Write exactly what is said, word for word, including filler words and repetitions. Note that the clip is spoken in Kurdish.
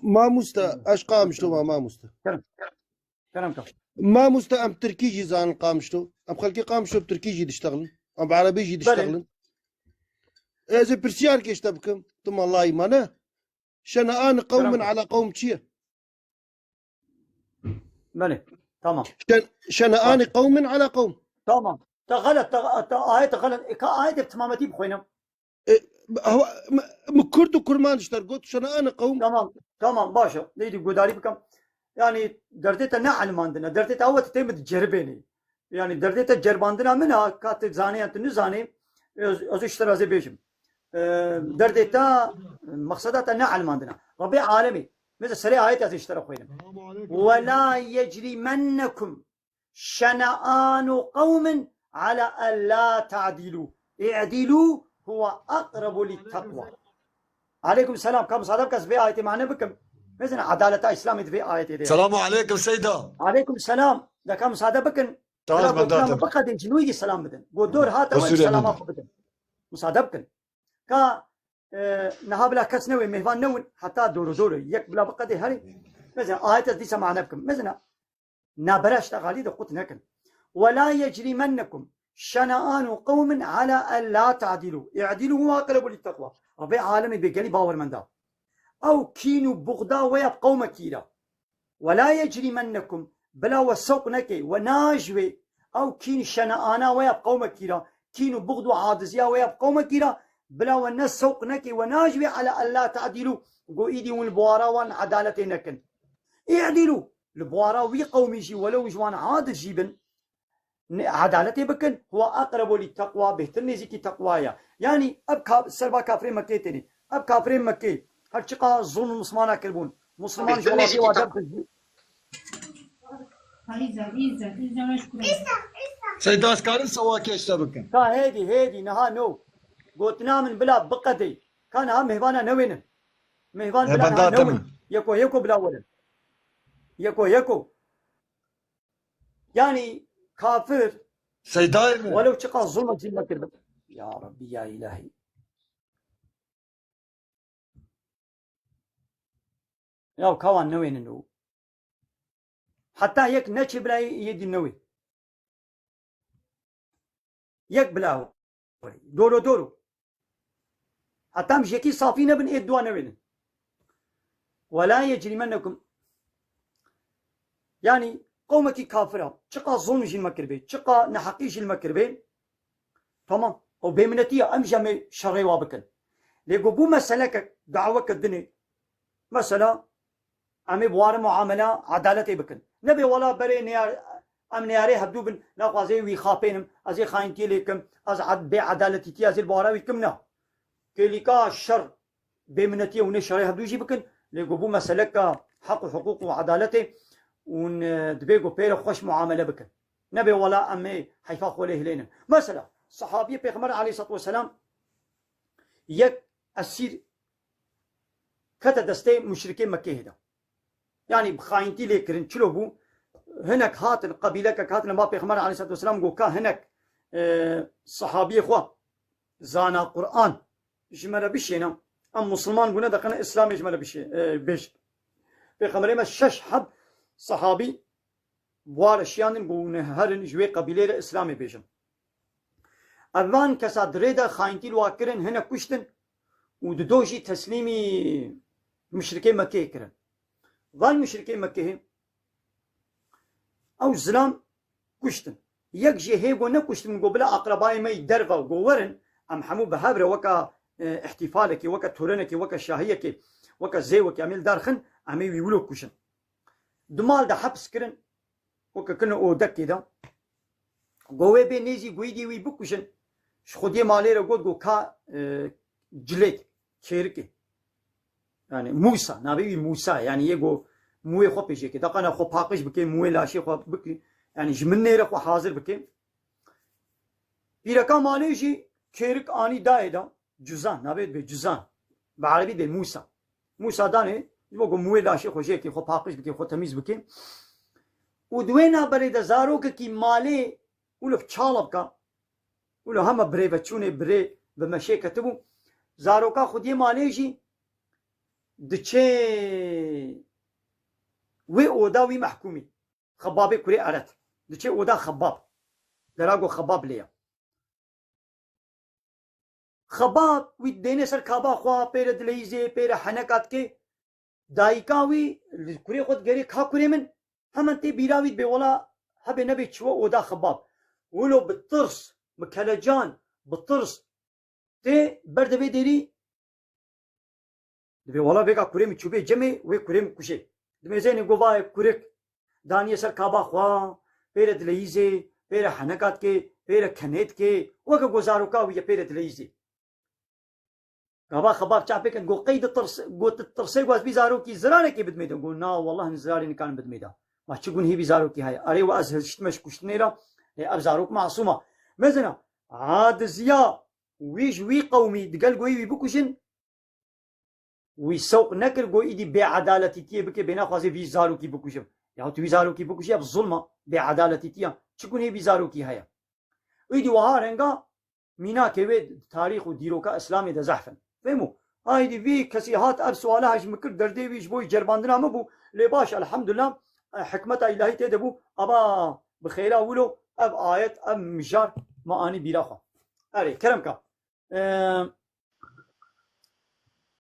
Mamoste, ez Qamişlo me, mamoste. Kerem. Kerem ka. Mamoste, em tirkî jî zanin Qamişlo. Em xelkê Qamişlo bi tirkî jî diştexilin. Em bi erebî jî Belê. diştexilin. Ez ê pirsiyarkê ji te bikim. Tu malayî me ne? Şene'an qewmin Kerem ka. ala qewm çi ye? Belê. Tamam. Şen-, şene'an Baş. qewmin ala qewm. Tamam. Te xelet, te, te ayet xelet. E, ka ayet bi temametî bixwînim. E, hawa, mi, mi Kurd û Kurmanc ter got, şene'an qewm. Tamam, tamam, baş e. Neydi, gudarî bikim. Yani, derdê te ne elmandine, derdê te ew e, tu tê min diceribênî. Yani, derdê te ceribandina min a, ka tu zanê yan tu nizanê, ez, ez ji te re zê bêjim. E, derdê te, mexseda te ne elmandina. Rabbê alemê, mesela serê ayet ez ji te re xwînim. Selamu aleykum. Ve la yecrimennekum şene'anu qewmin ala en la ta'dilu. I'dilu huwa aqrabu lit-takwa. Aleykum selam. Ka musade bike ez vê ayetê mane bikim. Mezin edaleta Îslamê di vê ayetê de. Selamu aleykum Seyda. Aleykum selam. De ka musade bikin. Taz Bila benda gotina te. Biqedin, ji nû yî selam bidin. Go dor hate Resulê selama min. Xwe bidin. Musade bikin. Ka, e, niha bila kes newê, mêvan newin, heta doro doro. Yek bila biqedê herê. Mezin ayet ez dîsa mane bikim. Mezin Nabera ji te xalî de qut nekin. Ve la yecrimennekum şene'anu qewmin ala en la ta'dilu. I'dilu huwa aqrebu lit-takwa. Rabbê alemê bêgelî bawermenda. Ew kîn û buxda we ya bi qewmekî re. Ve la yecrimennekum, bila we sewq nekê, we najiwê. Ew kîn şene'ana we ya bi qewmekî re. Kîn û buxd û aciziya we ya bi qewmekî re. Bila we ne sewq nekê, we najiwê ala en la ta'dilu. Go îdî hûn li buwara wan edaletê nekin. I'dilu. Li buwara wî qewmî jî welew ji wan aciz jî bin, ne-, edaletê bikin, huwa aqrebu lit-takwa, bêhtir nêzîkî teqwa ye. Yanî ev ka-, serba kafirê Mekkê tênê. Ev kafirê Mekkê her çiqa zulm Muslimana kiribûn. Musliman ji Bêhtir welatê nêzîkî wa teqwa. Derdiz. Seyda, ez karim sewakê ji te bikim. Ka hêdî, hêdî, niha no. Gotina min bila biqedê. Ka niha mêvana newênin. Mêvan bila niha newin. Yeko, yeko bila werin. Yeko, yeko. Yanî kafir Seydayê min. Welew çiqas zulm jî me kiribin. Ya Rabbî ya Îlahî. Ya kawan newênin û. Heta yek neçê bila yê dî newê. Yek bila. Doro doro. Heta em ji yekî safî nebin, ê dua newênin. Ve la yecrimennekum. Yanî qewmekî kafir a. Çiqa zulm jî me kiribê, çiqa neheqî jî me kiribê. Tamam. Ew bêminetî ya, em jî em ê şerê wa bikin. Lê go bû meseleke daweke dinê. Mesela, em ê bi ware muamela edaletê bikin. Nebe wala berê neyar, em neyarê hevdû bin, naxwazê wî xapênim, ez ê xayintiyê lê kim, ez ad-, bê edaletîtiya ez ê li wara wî kim na. Kêlîka şer, bêminetiyê hûn ê şerê hevdû jî bikin, lê go bû meseleka heq û hiqûq û edaletê, hûn, e, dibê go pê re xweş muamele bikin. Nebe wala em ê heyfa xwe lê hilênin. Mesela, sahabiyê Pêxember aleyhissalatu vesselam yek esîr kete destê muşrikê Mekkeyê de. Yanî bi xayintî lê kirin. Çilo bû? Hinek hatin, qebîlekek hatin, ba Pêxember aleyhissalatu vesselam go ka hinek, e, sahabiyê xwe zana Quran ji me re bişêne. Em musulman bûne, deqene Îslamê ji me re bişê-, e, bêjin. Pêxemberê me şeş heb sahabî ware şiyandin, go hûn herin ji wê qebîlê re Îslamê bêjin. Ev van kesa di rê de xayintî li wa kirin, hinek kuştin û di do jî teslîmî muşrikê Mekkeyê kirin. Van muşrikê Mekkeyê ew zilam kuştin. Yek jê hê go nekuştin, go bila aqrebayê me yî derve go werin, em hemû bi hev re weka, e, îhtîfalekê, weka torenekê, weka şahiyekê, weka zêwekê em ê li dar xin, em ê wî wilo kuşin. Di mal de heps kirin, weke kirine odekê de. Go wê bê nêzî, go îdî wî bikujin. Ji xwediyê malê re got, go ka, e, cilêt, kêrikê. Yani Musa, navê wî Musa, yani yê go mûyê xwe pêşê ke. Deqana xwe paqij bike, mûyê laşê xwe bike. Yani ji min nêre xwe hazir bike. Pîreka malê jî kêrik anî dayê de, cuzan, navê dibe cuzan. Bi erebî dê Musa. Musa danê, ji bo ku mûyê laşê xwe jêkê, xwe paqij bike, xwe temîz bike. Û di wê navberê de zarokekî malê, wilo çala bika, wilo hema birêveçûnê birê bi meşê ketibû. Zaroka xwediyê malê jî diçe wê oda wî mehkûmî. Xebabê kurê Eret. Diçe oda Xebab. Dera go Xebab lê ya. Xebab wî dêne ser kaba xwe, pê re dileyîzê, pê re heneka dike. Dayika wî li kurê xwe digerê, ka kurê min, hemen tê bîra wî dibê wela hebe nebe çiwe oda Xebab. Wilo bi tirs, bi kelecan, bi tirs tê ber divê dêrî. Dibê wela vêga kurê min çûbê cemê, wê kurê min kuşê. Dimêzênê go vayê kurik daniye ser kaba xwe, pê re dileyîzê, pê re heneka dikê, pê re kenê dikê, weke go zaroka wî ye pê re dileyîzê. Gava Xebab çapê kin, go qey ditirs-, go tu tirsê, go ez vî zarokî zirarekê bidimê de. Go na, wallah, hin zirarê nikarin bidimê de. Ma çi gunhî vî zarokî heye? Erê, we ez hiştime ji kuştinê re, ê, ev zarok masûm a. Mezina, adiziya wî ji wî qewmî digel goyî wî bikujin, wî sewq nekir, go îdî bêedaletîtiyê bike, bê naxwazê vî zarokî bikujim. Ya tu vî zarokî bikujî, ev zulm a, bêedaletîtiya. Çi gunhê vî zarokî heye? Îdî wiha renga mînakê wê tarîx û dîroka Îslamê de zehf in. Fehmo? Aydî vî kesî hat ev suala hej min kir, derdê wî ji bo ceribandina min bû. Lê baş, elhamdulillah, e, hikmeta îlahî tê de bû. Aba bi xêra wilo ev ayet, ev mijar me anî bîra xwe. Erê, kerem ka. E,